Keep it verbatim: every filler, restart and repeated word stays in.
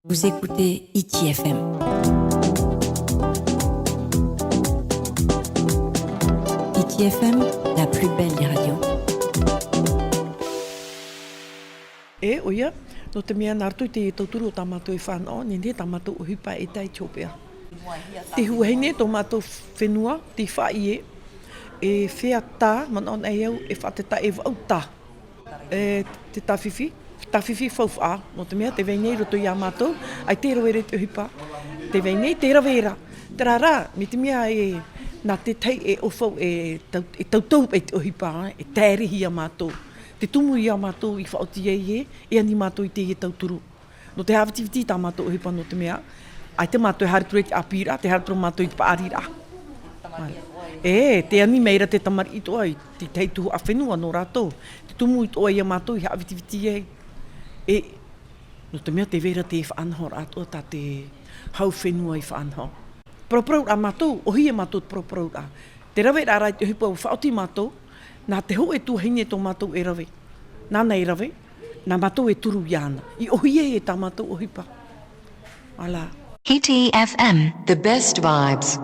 Vous écoutez Hiti F M. Hiti F M, la plus belle des radios. E, ʻoia, nō te mea nā roto i te tauturu o tā mātou e fānaʻo, nehenehe tā mātou ʻohipa e tae i te hopeʻa. Te huahine tō mātou fenua, te faʻaʻī ē, e fea tā, manaʻo nei au, e fā te tā, e vaʻu tā. E, te tāfifi, tāfifi faufaʻa, nō te mea tē vai nei i roto iā mātou, ʻaita e rave ra i te ʻohipa, tē vai nei te rave ra. Terā rā, mai te mea e, nā te tahi e ʻaufau e tau-, e tautau i te ʻohipa, e taere iā mātou. Te tumu iā mātou i faʻaoti ai ē, e ani mātou i teie tauturu. Nō te haʻavitiviti tā mātou ʻohipa nō te mea, ʻaita mātou e haere atu ra i te ʻāpīraʻa, tē haere atu ra mātou i te paʻari ra. E, tē ani mai ra te tamariʻi atoʻa i te tahi tuhaʻa fenua nō rātou. Te tumu atoʻa iā mātou i haʻavitiviti ai. E, nō te mea tē vai ra te faʻanahoraʻa atoʻa tā te hau fenua i faʻanaho. Parauparau ra mātou, ʻōhie mātou te parauparau ra. Te rave ra i te ʻohipa ʻua faʻaoti mātou, nā te hōʻē tuahine tō mātou e rave. Nāna e rave, nā mātou e turu iāna. I ʻōhie ai tā mātou ʻohipa. Voilà. Hiti F M, the best vibes.